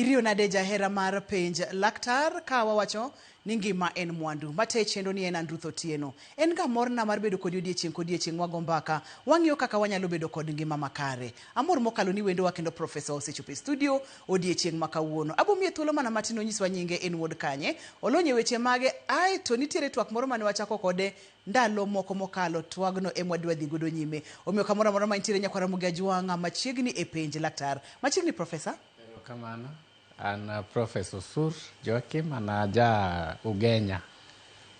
Iriyo nade jahera mar penj laktar ka wawacho ni ngima en mwandu. Mate chenro ni en an Ruth Otieno. En ga morna mar bedo kodi odiechieng' kodiechieng' wago mbaka, wang'iyo kaka wanyalo bedo kod ngima makare. Amor mokalo ni wendowa kendo profesa osechopo e studio odiechieng' ma kawuono. Abo miye thuolo mana matin onyiswa nyinge, en wuod kanye, olony e weche mage, ae to nitiere twak moro mane wachako kode ndalo moko mokalo, twagno ema wadwa dhi godo nyime. Omiyo kamoro amora ma intiere nyakwar Ramogi Ajwang'a machiegni e penj laktar. Machiegni profesa. Erokamano. An Professor Osur Joakim, an aja Ugenya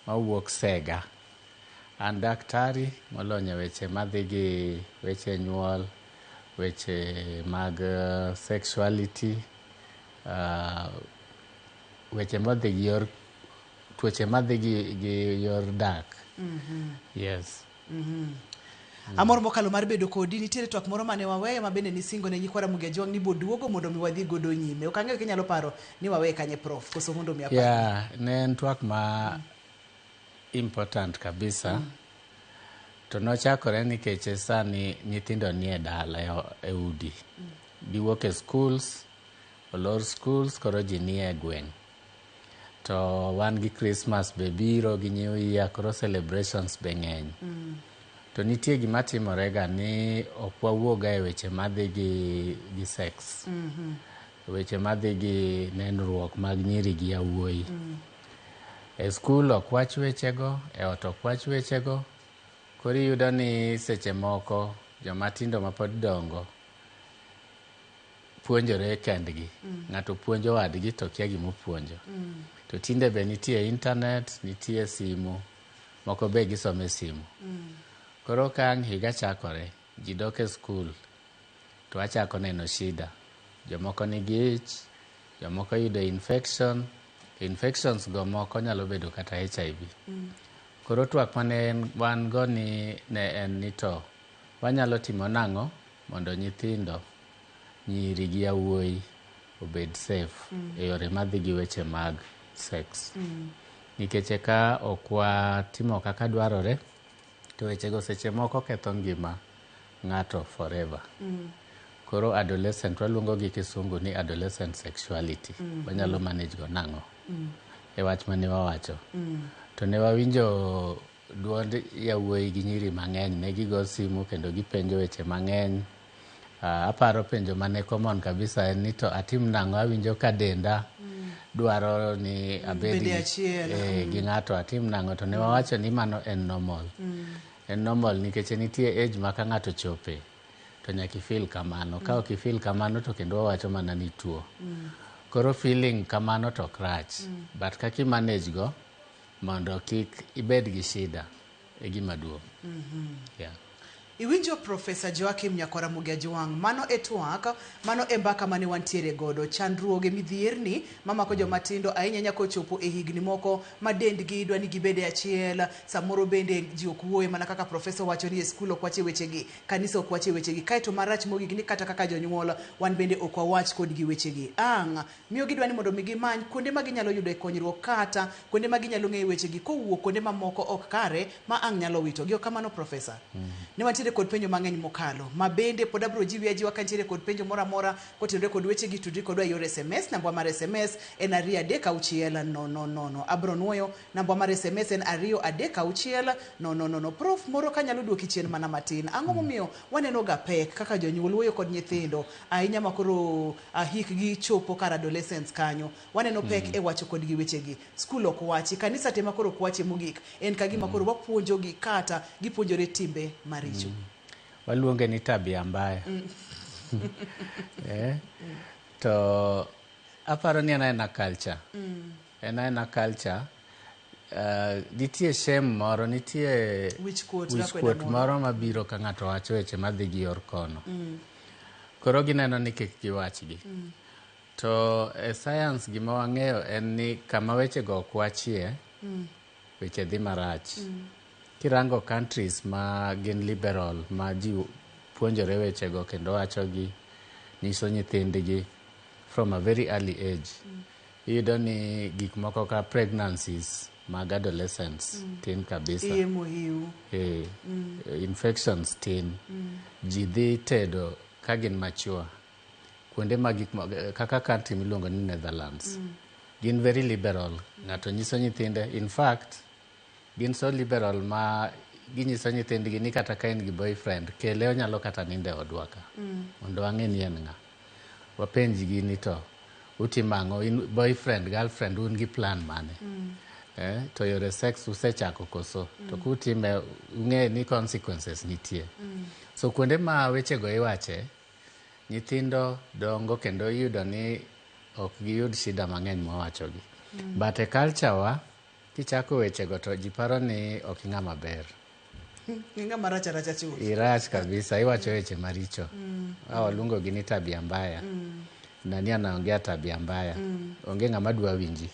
mawuok Sega. An daktari molony e weche madhi gi weche nyuol, weche mag sexuality, weche modhi gi yor tuoche madhi gi yor dak. Yes. Amor mokalo mar bedo kodi. Nitiere twak moro mane waweyo ma bende nisingo ne nyikwa Ramogi Ajwang' ni boduogo mondo mi wadhi godo nyime. Ok ang'eyo kinyalo paro ni waweye kanye prof, koso mondo mi apar. Yeah, ne en twak ma important kabisa. To nochakore nikech sani nyithindo nie dala e udi. Giwuok e schools, olor schools, koro ji nie gweng'. To wan gi Christmas be biro gi New Year, koro celebrations be ng'eny. To nitie gima timore ga ni ok wawuoga e weche madhi gi sex. Weche madhi gi nenruok mag nyiri gi yawuoyi. E skul ok wach wechego, e ot ok wach wechego. Koro iyudo ni seche moko joma tindo mapod dongo puonjore kendgi. Ng'ato puonjo wadgi to kia gima opuonjo. To tinde be nitie internet, nitie simu, moko be gisomo e simu. Koro ka ang' higa chakore, ji dok e skul, to achako neno shida. Jomoko nigi ich, jomoko yudo infection, infections go moko nyalo bedo kata HIV. Koro twak mane wan go ni ne en ni to wanyalo timo nang'o mondo nyithindo nyiri gi yawuoyi obed safe e yore madhi gi weche mag sex. Nikech ka ok watimo kaka dwarore, to wechego seche moko ketho ngima ng'ato forever. Koro adolescent, waluongo gi kisungu ni adolescent sexuality. Wanyalo manage go nang'o? E wach mane wawacho. To ne wawinjo duond yawuoyi gi nyiri mang'eny, ne gigo simu kendo gipenjo weche mang'eny. Aparo penjo mane common kabisa en ni to atim nang'o, awinjo ka denda dwaro ni abed gi ng'ato, atim nang'o? To ne wawacho ni mano en normal. En normal nikech nitie age ma ka ng'ato chope to nyaka i feel kamano. Ka ok i feel kamano to kendo wawacho mana ni tuo. Koro feeling kamano to ok rach. But kaka i manage go mondo kik ibed gi shida e gima duong'. Yeah. Iwinjo Profesa Joakim Nyakwar Ramogi Ajwang', mano e twak, mano e mbaka mane wantiere godo. Chandruoge midhierni mamako joma tindo ahinya ahinya kochopo e higni moko ma dendgi dwa ni gibed e achiel, samoro bende ji ok wuoye mana kaka profesa wacho ni e skul ok wache wechegi, kanisa ok wache wechegi. Kaeto marach mogik ni kata kaka jonyuol wan bende ok wawach kodgi wechegi. Ang' miyo gidwa ni mondo mi gimany kuonde ma ginyalo yudo konyruok kata kuonde ma ginyalo ng'eyo wechegi kowuok kuonde mamoko ok kare ma ang' nyalo wito gi. Ok kamano profesa? Ne wantiere kod penjo mang'eny mokalo ma bende pod abiro jiwi ajiwa ka nitiere kod penjo moro amora kotenore kod wechegi, tudri kodwa e yor SMS. Namba mar SMS en 23600. Abiro nuoyo namba mar SMS en 23600. Prof moro kanyalo duoki chien mana matin. Ang'o momiyo waneno ga pek kaka jonyuol wuoyo kod nyithindo ahinya ma koro hikgi chopo kar adolescence kanyo? Waneno pek e wacho kodgi wechegi. Skul ok wachi, kanisa te ma koro ok wache mogik. En ka gima koro wapuonjogi kata gipuonjore timbe maricho. Waluonge ni tabia mbaya. To aparo ni en aena culture. En aena culture. Nitie shame moro, nitie Wichkuot, wichkuot moro mabiro ka ng'ato wacho weche madhi gi yor kono. Koro gineno ni kik giwachgi. To e science gima wang'eyo en ni kama wechego ok wachie, weche dhi marach. Kirango countries ma gin liberal, ma ji puonjore wechego kendo wachogi, nyiso nyithindgi from a very early age. Iyudo ni gik moko ka pregnancies mag adolescents tin kabisa. Iye mohiu. Infections tin. Ji dhi tedo ka gin mature. Kuonde ma gik kaka country miluongo ni Netherlands. Gin very liberal. Ng'ato nyiso nyithinde, in fact, gin so liberal ma ginyiso nyithindgi ni kata ka en gi boyfriend, kele onyalo kata nindo e odwa ka. Mondo wang'e ni en ng'a. Wapenj gi ni to utimo ang'o, in boyfriend, girlfriend, un gi plan mane? To yore sex usechako koso? To kutime, ung'e ni consequences nitie. So kuonde ma wechego iwache, nyithindo dongo kendo iyudo ni ok giyud shida mang'eny mwawachogi. But e culture wa, kichako wechego to ji paro ni ok ing'ama ber. Ng'ama rach aracha chuth. Irach kabisa, iwacho weche maricho. Waluongo gi ni tabia mbaya. Nani anaongea tabia mbaya. Onge ng'ama dwa winji.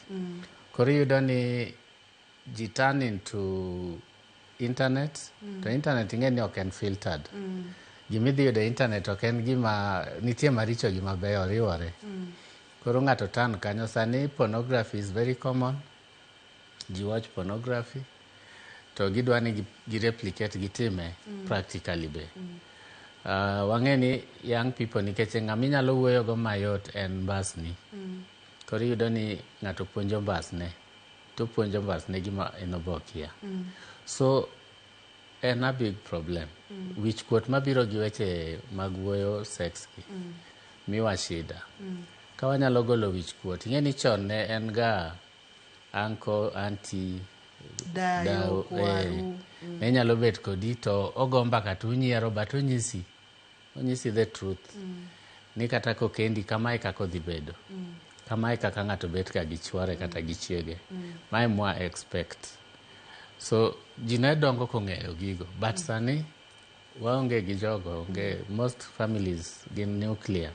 Koro iyudo ni ji turn into internet, to internet ing'e ni ok en filtered. Gimidhi yudo e internet ok en gima nitie maricho gi mabeyo oriwore. Koro ng'ato turn kanyo sani pornography is very common. Ji watch pornography to gidwa ni gi replicate gitime practically be. Wang'e ni young people nikech ng'ama inyalo wuoyogo mayot en mbasni. Koro iyudo ni ng'ato puonjo mbasne to puonjo mbasne gima en obo okia. So en a big problem. Wich kuot mabiro gi weche mag wuoyo sex gi miwa shida. Ka wanyalo golo wich kuot, ing'e ni chon ne en ga uncle, auntie, Dayo, dao, kwaru. Ne nyalo bet kodi to ogo mbaka to unyiero but onyisi the truth. Ni kata kokendi kamae kaka odhi bedo. Kamae kaka ng'ato bet ga gi chuore kata gi chiege. Mae mwa expect. So ji ne dongo kong'eyo gigo but sani waonge gi jogo onge most families gin nuclear.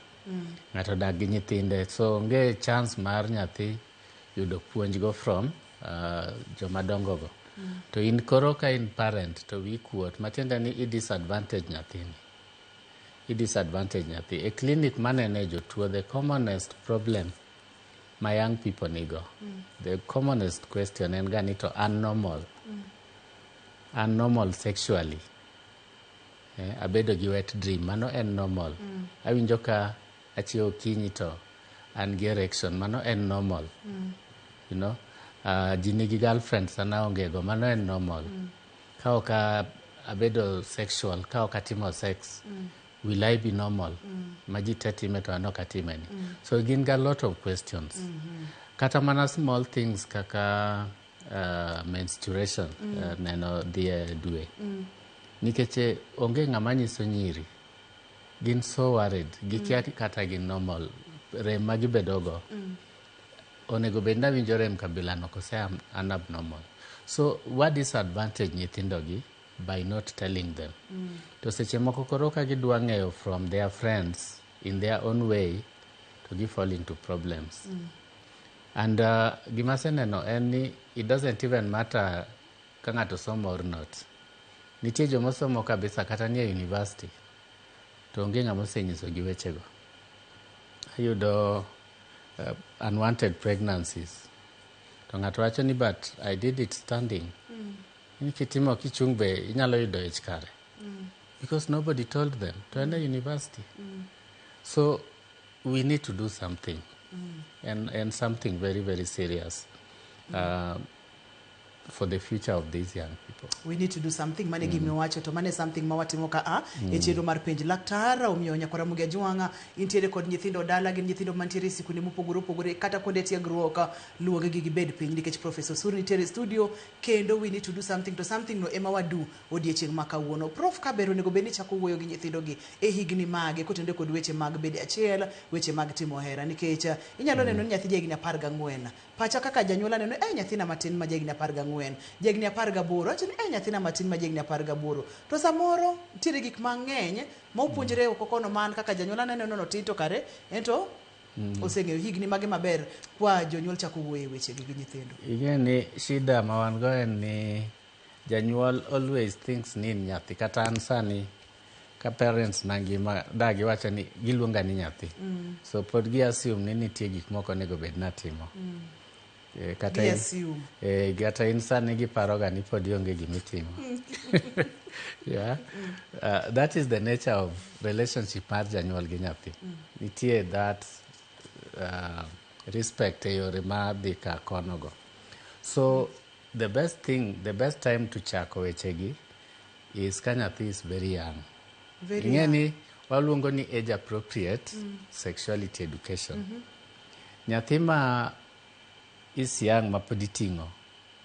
Ng'ato odak gi nyithinde so onge chance mar nyathi yudo puonjgo from joma dongo go. To in koro ka in parent to wiyi kuot matiende ni i disadvantage nyathini. I disadvantage nyathi. E clinic manene jotuo the commonest problem ma young people nigo. The commonest question en ga ni to an normal. An normal sexually. Abedo gi wet dream mano en normal. Awinjo ka achiewo okinyi to an gi erection mano en normal. Ji nigi girlfriends an aonge go mano en normal. Ka ok abedo sexual ka ok atimo sex will I be normal? Ma ji te time to an ok atime ni. So gin ga lot of questions. Kata mana small things kaka menstruation, neno dhi e dwe. Nikech onge ng'ama nyiso nyiri. Gin so worried. Gikia kata gin normal. Rem ma gibedogo. Onego bed ni awinjo rem kabila no kose an abnormal. So wa disadvantage nyithindo gi by not telling them. To seche moko koro ka gidwa ng'eyo from their friends in their own way to gi fall into problems. And gima aseneno en ni it doesn't even matter ka ng'ato somo or not. Nitie joma osomo kabisa kata nie university to onge ng'ama osenyiso gi wechego. Ayudo unwanted pregnancies. To ng'ato wacho ni but I did it standing. Ni kitimo kichung' be inyalo yudo ich kare. Because nobody told them to en e university. So we need to do something. And something very, very serious for the future of these young people. We need to do something mane gima iwacho to mane something ma watimo ka a e chenro mar penj laktar omiyo nyakwara Mugia Jwang'a intiere kod nyithindo dala gin nyithindo mantiere e sikunde mopogore opogore kata kuonde tiegruok luonge gi gibed piny nikech Professor Osuri nitiere e studio kendo we need to do something to something no ema wadu odiechieng' ma kawuono. Prof Kaber onego bed ni chako wuoyo gi nyithindo gi e higni mage kotenore kod weche mag bedo achiel weche mag timo hera nikech inyalo neno ni nyathi ja higni 14 pacha kaka janyuol aneno nyathina matin ma jahigni 14 jahigni 18 awacho ni nyathina matin ma jahigni 18 to samoro nitiere gik mang'eny ma opuonjre oko kono man kaka janyuol aneno ni otin to kare ento oseng'eyo higni mage maber kwa jonyuol chako wuoyo e wechegi gi nyithindo. Ing'e ni shida ma wan go en ni janyuol always thinks ni in nyathi kata an sani ka parents na ngima da giwacho ni giluonga ni nyathi. So pod gi assume ni nitie gik moko onego bed natimo. Kata Gi in, assume. Kata in sani giparoga ni pod ionge gimitimo. Yeah. That is the nature of relationship mar janyuol gi nyathi. Nitie that respect e yore ma dhi ka konogo. So the best thing, the best time to chako wechegi is ka nyathi is very young. Very Ing'e young. Ni waluongo ni age appropriate sexuality education. Nyathi ma is young ma pod iting'o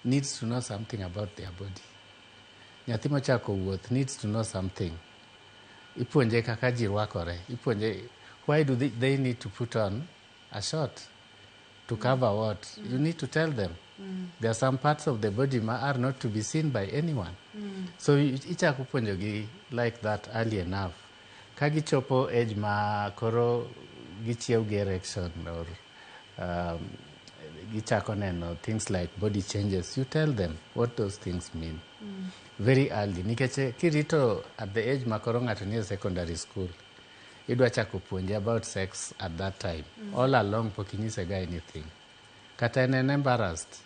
needs to know something about their body. Nyathi mochako wuoth needs to know something. Ipuonje kaka ji rwakore. Ipuonje why do they need to put on a short to cover what? You need to tell them. There are some parts of the body ma are not to be seen by anyone. So ichako puonjogi like that early enough. Ka gichopo age ma koro gichiew gi erection or gichako neno things like body changes, you tell them what those things mean. Very early. Nikech kirito at the age ma koro ng'ato nie secondary school, idwa chako puonje about sex at that time. All along pok inyisega anything. Kata en embarrassed.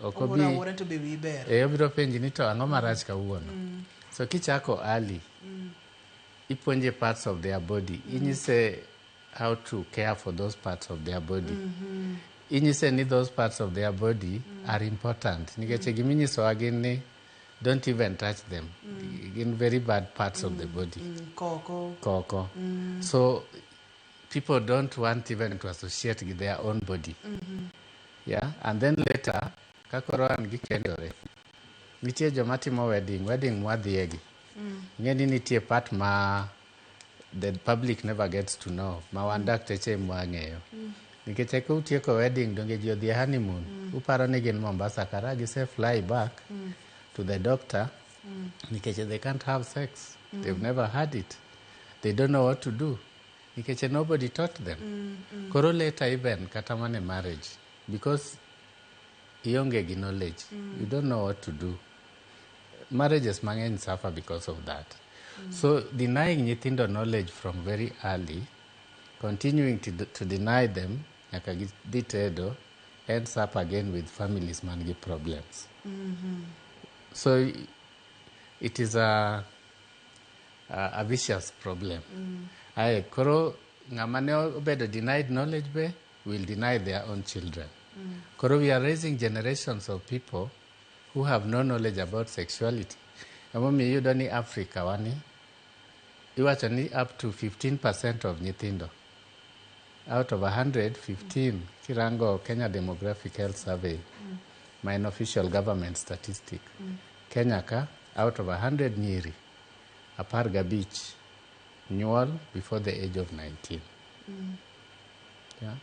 Ok Owuoro obi awuora to be wiyi ber. Obiro penji ni to ang'o marach kawuono. So kichako early, ipuonje parts of their body. Inyise how to care for those parts of their body. Inyise ni those parts of their body are important. Nikech giminyisowa gin ni don't even touch them. Gin very bad parts of the body. Koko. Koko. So people don't want even to associate with their own body. Yeah, and then later, ka koro an gikendore, nitie joma timo wedding, wedding mwadhiegi. Ing'e ni nitie part ma the public never gets to know, ma wan dakteche mwang'eyo. Nikech eka utieko wedding, donge ji odhi e honeymoon. Uparo ni gin Mombasa, kara gise fly back to the doctor, nikech they can't have sex. They've never had it. They don't know what to do. Nikech nobody taught them. Koro later even, kata mana e marriage, because ionge gi knowledge, you don't know what to do. Marriages mang'eny suffer because of that. So denying nyithindo knowledge from very early, continuing to deny them, nyaka gidhi tedo, ends up again with families man gi problems. So it is a vicious problem. Aye, koro ng'ama ne obedo denied knowledge be will deny their own children. Koro we are raising generations of people who have no knowledge about sexuality. Emomiyo iyudo ni Africa wani, iwacho ni up to 15% of nyithindo out of 100, 15, kirango Kenya Demographic Health Survey, ma en official government statistic. Kenya ka, out of 100 nyiri, 15 nyuol before the age of 19. Yeah?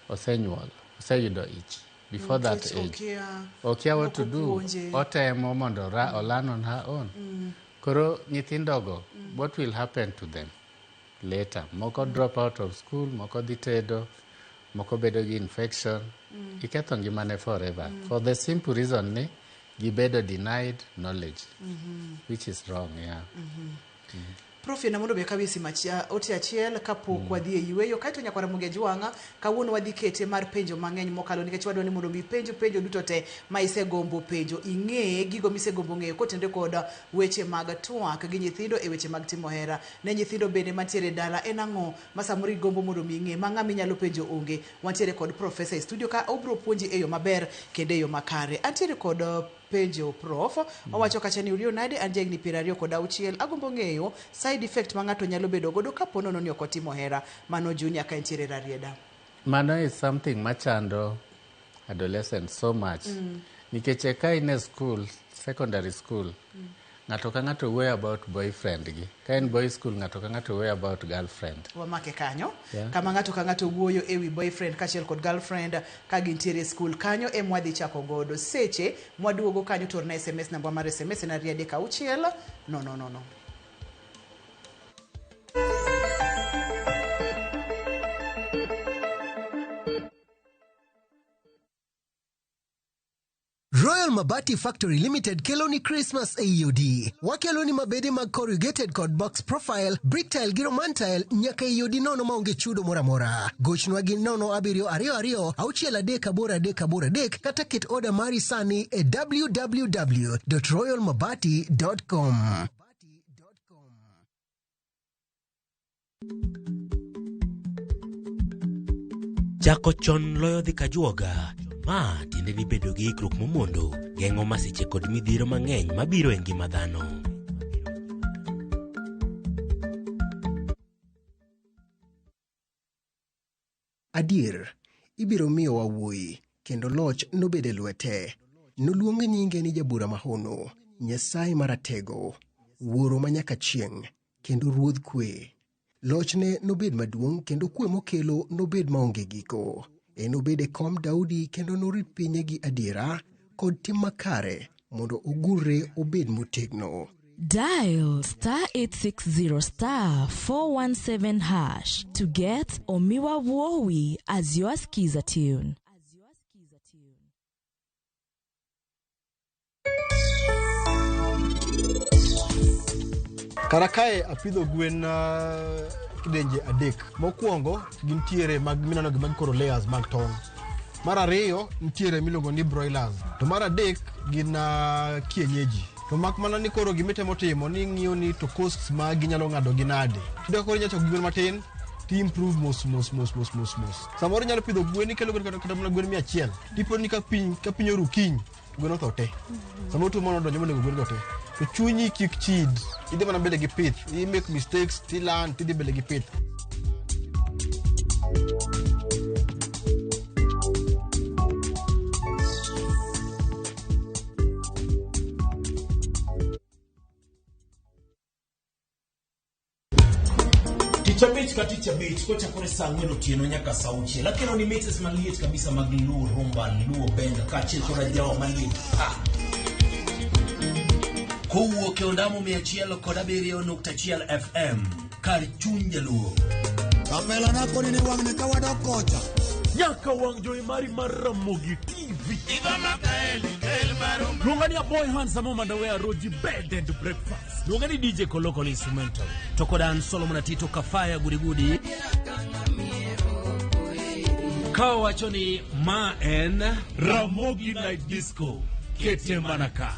Osenyuol, oseyudo ich before that Nikech age. Okia, Okia what to do. Opuonje. Otemo mondo olearn on her own. Koro nyithindogo, what will happen to them later? Moko drop out of school, moko dhi tedo, moko bedo gi infection. Iketho ngimane forever. For the simple reason ni gibedo denied knowledge, which is wrong, yeah. Prof yie mondo obi akawie simu ote achiel kapok wadhi e yueyo kaeto nyakwara Mugeji Wang'a kawuono wadhi kete mar penjo mang'eny mokalo nikech wadwa ni mondo mi penjo penjo duto te ma isegombo penjo ing'e gigo misegombo ng'eyo kotenore kod weche mag twak gi nyithindo e weche mag timo hera ne nyithindo bende mantiere dala en ang'o ma samoro igombo mondo mi ing'e ma ng'ama inyalo penjo onge wantiere kod profesa e studio ka obiro puonji e yo maber kendo e yo makare antiere kod penjo prof owacho kacha ni uriyo nade an jahigni 26 agombo ng'eyo side effect ma ng'ato nyalo bedo godo kapo nono ni ok otimo hera mano Junior ka entiere Rarieda. Mano is something machando adolescents so much. Nikech ka in e school, secondary school, ng'ato ka ng'ato wuoyo about boyfriend gi. Ka en boy school, ng'ato ka ng'ato wuoyo about girlfriend. Wamake kanyo Yeah. kama ng'ato ka ng'ato wuoyo ewi boyfriend kaachiel kod girlfriend ka gintiere e school kanyo ema wadhi chako godo seche mwaduogo kanyo to orna sms namba mar sms en 236 000. Royal Mabati Factory Limited kelo ni Christmas ei odi. Wakelo ni mabede mag corrugated kod box profile, brick tile gi roman tile nyaka ei odi nono maonge chudo moro amora. Gochnwa gi 0722 638 83 kata ket oda mari sani e www.royalmabati.com. Chako chon loyo dhi kajuoga. Ma tiende ni bedo gi ikruok momondo geng'o masiche kod midhiero mang'eny mabiro e ngima dhano. Adier, ibiro miyowa wuoyi, kendo loch nobed e lwete. Noluong nyinge ni Jabura Mahono, Nyasaye Maratego, Wuoro ma nyaka chieng', kendo Ruodh Kwe. Lochne nobed maduong' kendo kwe mokelo nobed maonge giko. Enobed e kom Daudi kendo norit pinye gi adiera kod tim makare mondo ogurre obed motegno. Dial star 860 star 417 hash to get Omiwa Wowi as your skiza tune. Kara kae apidho gwen kidienje adek. Mokwongo gintiere mag mineno gi mag koro layers mag tong'. Mar ariyo nitiere miluongo ni broilers. To mar adek gin kienyeji. To mak mana ni koro gimitemo timo ni ing'iyo ni to costs magi nyalo ng'ado gi nade. Iyudo ka koro inyalo chako gi gwen matin ti improve mos mos mos mos mos mos. Samoro inyalo pidho gwen ikelo gwen kata mana gwen 100. Tipo ni ka piny oru kiny to gwen otho te. Samoro tuo moro odonjo monego gwen go te. To chunyi kik chid. Idhi mana mbele gi pith. I make mistakes ti learn tidhi mbele gi pith. Tich abich ka tich abich kochakore saa 4 otieno nyaka saa 6 akelo ni mixes maliet kabisa mag Luo Rumba, Luo Benga kaachiel kod ajawa maliet pa kowuok e ondamo 107.1 FM kar chuny jaluo. Kapelana koni ni wang'ni ka wadok kocha. Nyaka wang' jowi mari mar Ramogi TV. Luonga ni Aboy Handsome Mandawe Roji Bed and Breakfast. Luonga ni DJ Koloko Instrumental. To kod an Solomon Atito Kafaya Gudigudi. Ka wacho ni ma en Ramogi Night Disco. Kete mana ka.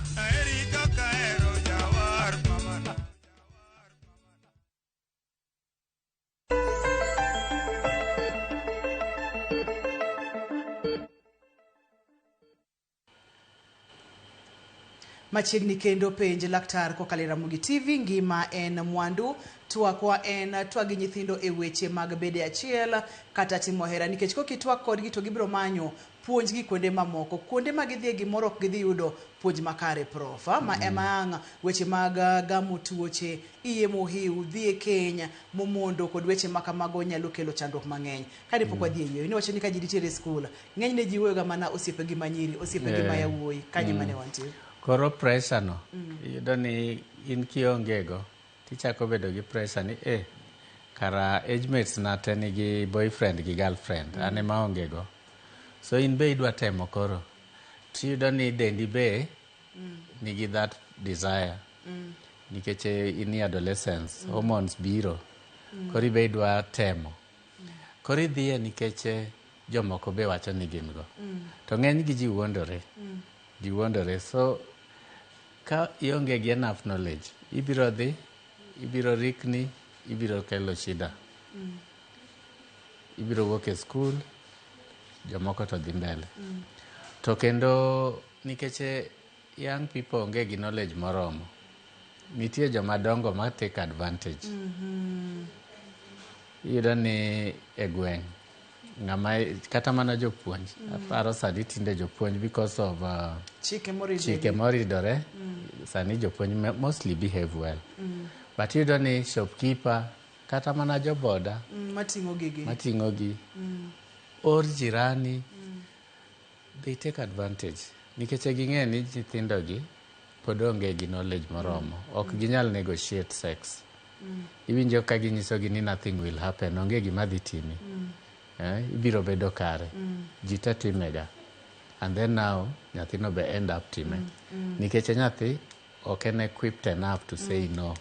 Machiegni kendo penj laktar kokalo e Ramogi TV. Ngima en mwandu. Twakwa en twak gi nyithindo e weche mag bede achiel kata timo hera, nikech kokitwak kodgi to gibiro manyo puonj gi kuonde mamoko, kuonde ma gidhiye gimoro ok gidhi yudo puonj makare. Prof, ma ema ang' weche mag gamo tuoche, iye mohiu, dhi e keny momondo kod weche ma kamago nyalo kelo chandruok mang'eny. Kane pok wadhi e yweyo, niwacho ni ka ji nitiere e skul, ng'enyne ji wuoyoga mana osiepegi ma nyiri, osiepegi ma yawuoyi. Kanye mane wantie? Koro pressure no, iyudo ni in kionge go, tichako bedo gi pressure ni kara age mates na te nigi boyfriend gi girlfriend, an ema aonge go. So in be idwa temo koro. Tiyudo ni dendi be nigi that desire. Nikech in e adolescence, hormones biro. Koro ibe idwa temo. Koro idhiye nikech jomoko be wacho ni gin go. To ng'eny gi ji wuondore. Ji wuondore. So ka ionge gi enough knowledge, ibiro dhi, ibiro rikni, ibiro kelo shida. Ibiro wuok e skul, jomoko to dhi mbele. To kendo nikech young people onge gi knowledge moromo, nitie joma dongo ma take advantage. Iyudo ni e gweng' ng'ama kata mana jopuonj, aparo sani tinde jopuonj because of chike moridore, chike moridore, sani jopuonj mostly behave well. But iyudo ni shopkeeper kata mana joboda mating'o gigi mating'o gi or jirani, they take advantage nikech ging'e ni nyithindo gi pod onge gi knowledge moromo, ok ginyal negotiate sex. Iwinjo ka ginyisogi ni nothing will happen, onge gima dhi timi, ibiro bedo kare, ji te timega. And then now nyathino be end up time. Nikech nyathi ok en equipped enough to say no.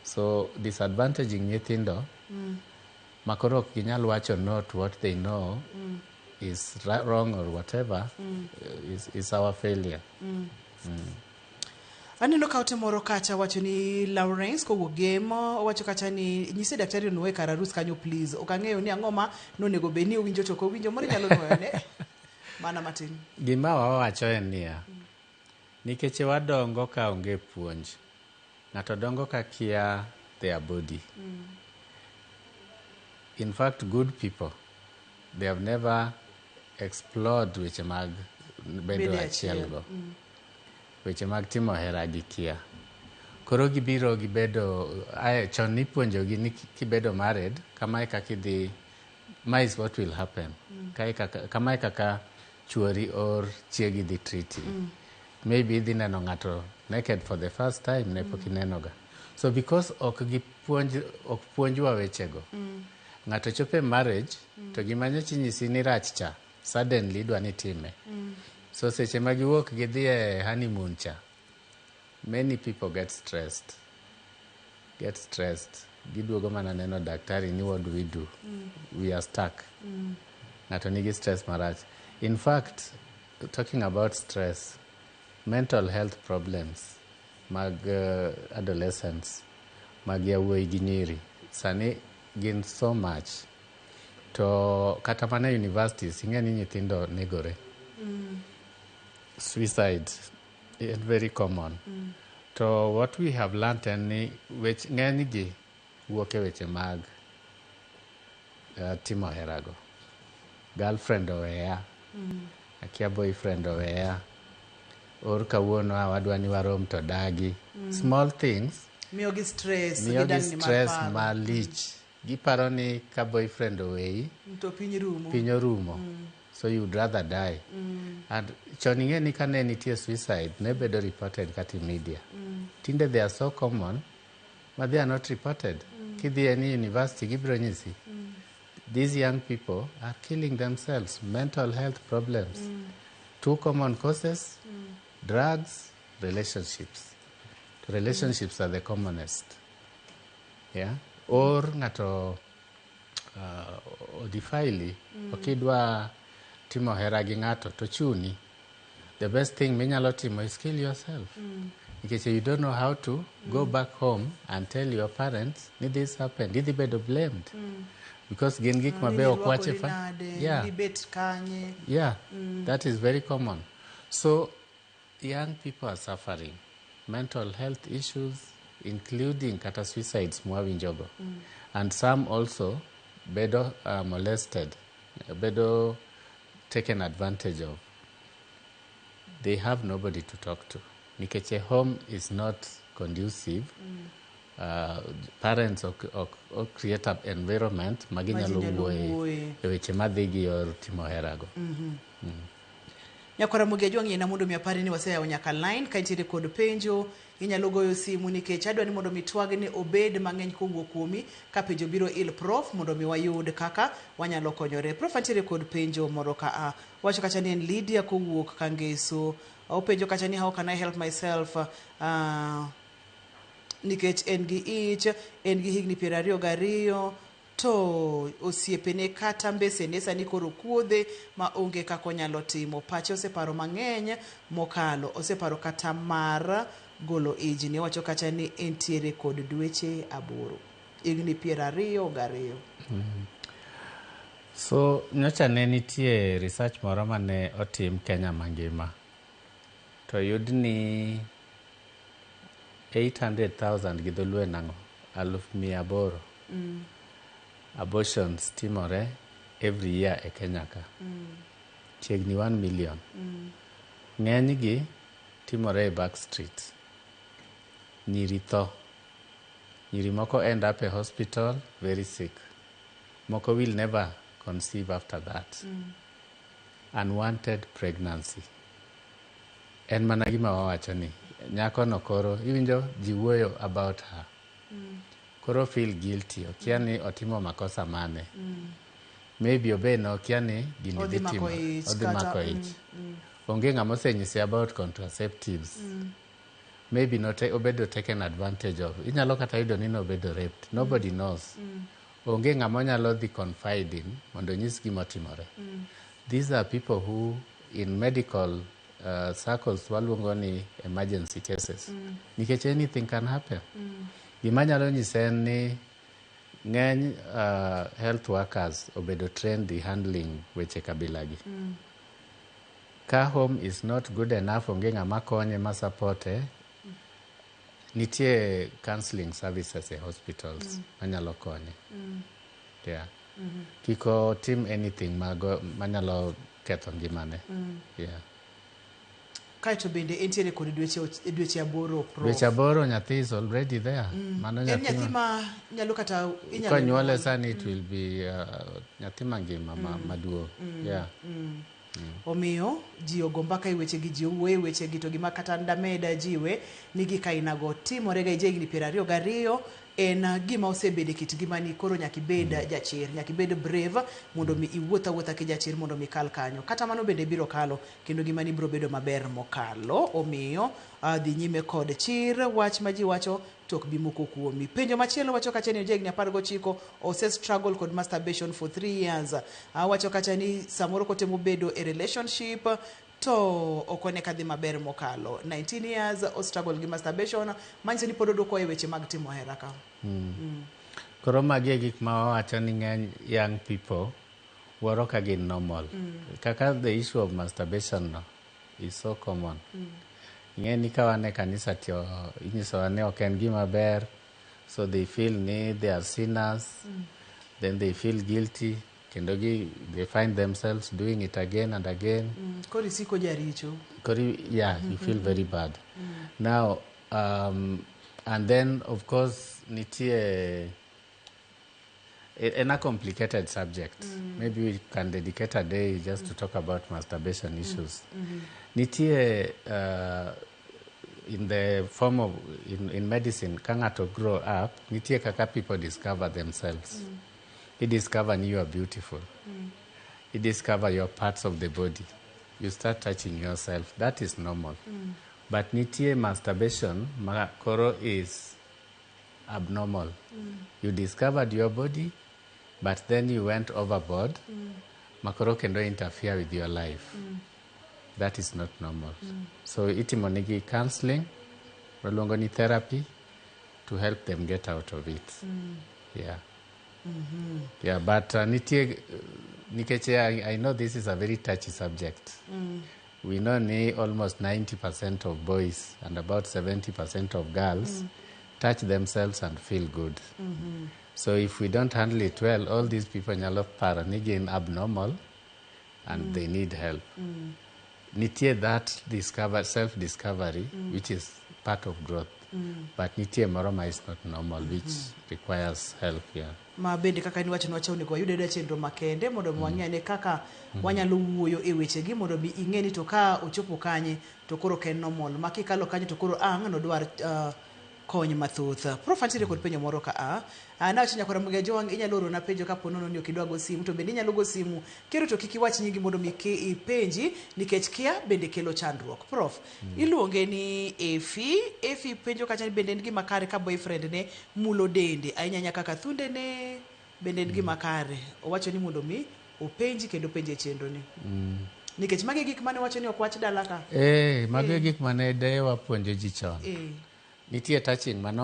So disadvantaging nyithindo ma koro ok ginyal wacho no to what they know is wrong or whatever is our failure. Aneno ka ote moro kacha wacho ni Lawrence kowuok Gem, owacho kacha ni nyise daktari onuoye kar arus kanyo, please. Ok ang'eyo ni ang'o ma nonego bed ni owinjo to ok owinjo moro, inyalo nuoyone mana matin. Gima wawacho en niya, nikech wadongo ka onge puonj, ng'ato dongo ka kia their body. In fact, good people, they have never explored weche mag bedo bedo achiel achiel. Go. Weche mag timo hera gikia. Koro gibiro gibedo, ae, chon nipuonjogi ni kibedo married, kamae kaka idhi, ma is what will happen. Kae kaka, kamae kaka chuori or chiegi dhi treat you. Maybe idhi neno ng'ato naked for the first time ne pok inenoga. So because ok gipuonj, ok puonjwa wechego. Ng'ato chopo e marriage, to gima nyocha inyisi ni rach cha, suddenly idwa ni time. So seche ma giwuok gidhi e honeymoon cha, many people get stressed. Get stressed. Giduogo mana neno daktari ni, "What do we do? We are stuck." Ng'ato nigi stress marach. In fact, talking about stress, mental health problems mag adolescents, mag yawuoyi gi nyiri, sani gin so much. To kata mana e universities, ing'e ni nyithindo negore. Suicide is very common. To what we have learnt en ni wech ng'eny gi wuok e weche mag timo herago. Girlfriend oweya, akia boyfriend oweya, or kawuono a wadwa ni warom to dagi. Small things miyogi stress, miyogi gidangni mar stress paro. Malich. Giparo ni ka boyfriend oweyi, to piny rumo. Piny orumo. So you'd rather die. And chon ing'e ni kane nitie suicide, ne bedo reported kata e media. Tinde they are so common, ma they are not reported. Kidhi any university, gibiro nyisi. These young people are killing themselves, mental health problems. Two common causes, drugs, relationships. Relationships are the commonest. Yeah? Or ng'ato odefile, okidwa timo hera gi ng'ato to chuni. The best thing minyalo timo is kill yourself. Nikech you don't know how to go back home and tell your parents ni this happened. Idhi bedo blamed. Because gin gik ma be ok wach e fa- nade Yeah. nibet kanye. Yeah, that is very common. So, young people are suffering mental health issues, including kata suicides mwawinjogo. And some also bedo molested, bedo taken advantage of. They have nobody to talk to. Nikech a home is not conducive. Parents ok create an environment ma ginyalo ma ji nyalo wuoye wuoye. E weche madhi gi yor timo herago. Nyakwara Mugi Ajwang', yiena mondo mi apari ni waseyawo nyaka line. Ka intiere kod penjo, inyalo goyo simu, nikech adwa ni mondo mi twagni obed mang'eny kowuok kuomi ka penjo biro il prof mondo mi wayud kaka wanyalo konyore. Prof, antiere kod penjo moro ka a wacho kacha ni en Lydia kowuok Kangeso. Openjo kacha ni, "How can I help myself?" Nikech en gi ich, en gi higni 22, to osiepene kata mbesene sani koro kuodhe ma onge kaka onyalo timo. Pache oseparo mang'eny mokalo, oseparo kata mar golo ijni. Owacho kacha ni entiere kod dweche 8, higni 22. So nyocha ne nitie research moro mane otim Kenya mangima to yud ni 800,000, gi dholuo en ang'o, 800,000 abortions timore every year e Kenya ka, chiegni 1 million. Ng'enygi timore e back street. Nyiri tho, nyiri moko end up e hospital very sick, moko will never conceive after that. Unwanted pregnancy en mana gima wawacho ni nyakono koro iwinjo ji wuoyo about her, koro feel guilty, okia ni otimo makosa mane. Maybe obe nokia ni gini odhi dhi mako timo ich odhi kata mako ich. Onge ng'ama osenyise about contraceptives. Maybe not obedo taken advantage of. Inyalo kata yudo ni nobedo raped. Nobody knows. Onge ng'ama onyalo dhi confide in mondo onyis gima otimore. These are people who in medical circles waluongo ni emergency cases. Nikech anything can happen. Gima nyalo nyise en ni ng'eny health workers obedo trained in handling weche kabila gi. Ka home is not good enough, onge ng'ama konye ma support e, nitie counseling services e hospitals manyalo konye. Yeah. Kik otim anything mago manyalo ketho ngimane. Yeah. Kaeto bende entiere kod dweche 8, Prof. Dweche 8, nyathi is already there. Mano En nyathi nyathi ma nyalo kata inyalo konyuole nyuol. Sani it will be nyathi mangima maduong'. Yeah. Omiyo ji ogo mbaka e wechegi, ji owuoyo e wechegi, to gima kata dameda jiwe ni gik ainago timore ga e higni 22 en gima osebedo e kit ngimani. Koro nyaka ibed jachir, nyaka ibed brave mondo mi iwuoth awuotha ki jachir mondo mi ikal kanyo. Kata mano bende biro kalo kendo ngimani biro bedo maber mokalo. Omiyo dhi nyime kod chir, wach ma ji wacho to ok bi moko kuomi. Penjo machielo wacho kacha ni higni 19 ose struggle kod masturbation for 3 years. Wacho kacha ni samoro kotemo bedo e relationship to ok one kadhi maber mokalo. 19 years o struggle gi masturbation, manyiso ni pod odwoko e weche mag timo hera ka. Koro magi e gik ma wawacho ni ng'eny young people wuoro ka gin normal. Kaka the issue of masturbation no is so common. Ing'e ni ka wan e kanisa to inyisowa ni ok en gima ber, so they feel ni they are sinners, then they feel guilty, kendo gi they find themselves doing it again and again. Koro isiko jaricho. Koro, yeah, you feel very bad. Now, and then of course nitie en a complicated subject. Maybe we can dedicate a day just to talk about masturbation issues. Nitie in the form of in medicine, ka ng'ato grow up, nitie kaka people discover themselves. You discover you are beautiful. You discover your parts of the body. You start touching yourself. That is normal. But nitie masturbation ma koro is abnormal. You discovered your body, but then you went overboard, makoro kendo interfere with your life. That is not normal. So itimo nigi counseling, waluongo ni therapy, to help them get out of it. Yeah. Yeah, but nitie, nikech I know this is a very touchy subject. We know ni almost 90% of boys and about 70% of girls touch themselves and feel good. So if we don't handle it well, all these people nyalo paro ni gin abnormal and they need help. Nitie that discover, self-discovery, which is part of growth. But nitie moro ma is not normal, which requires help, yeah. Ma bende kaka niwacho niwacho onego wayud ayuda chenro makende mondo mi wang'e ane kaka wanyalo wuoyo e wechegi mondo mi ing'e ni to ka ochopo kanye to koro ok en normal, ma kikalo kanyo to koro ang' nodwar kony mathoth. Prof, antiere kod penjo moro ka a. Nawacho nyakwara Muga Jowang', inyalo orona penjo kapo nono ni ok idwa go simu, to bende inyalo go simu kero to kik iwach nyingi mondo mi ipenji nikech kia bende kelo chandruok. Prof, iluonge ni Efi. Efi penjo kacha ni bende en gima kare ka boyfriend ne mulo dende ahinya ahinya kaka thundene, bende en gima kare? Owacho ni mondo mi openji kendo penje e chenro ni. Nikech magi gik mane wacho ni ok wach dala ka. Eh, mago e gik mane deyewa puonjo ji chon. Eh. Nitie touching mano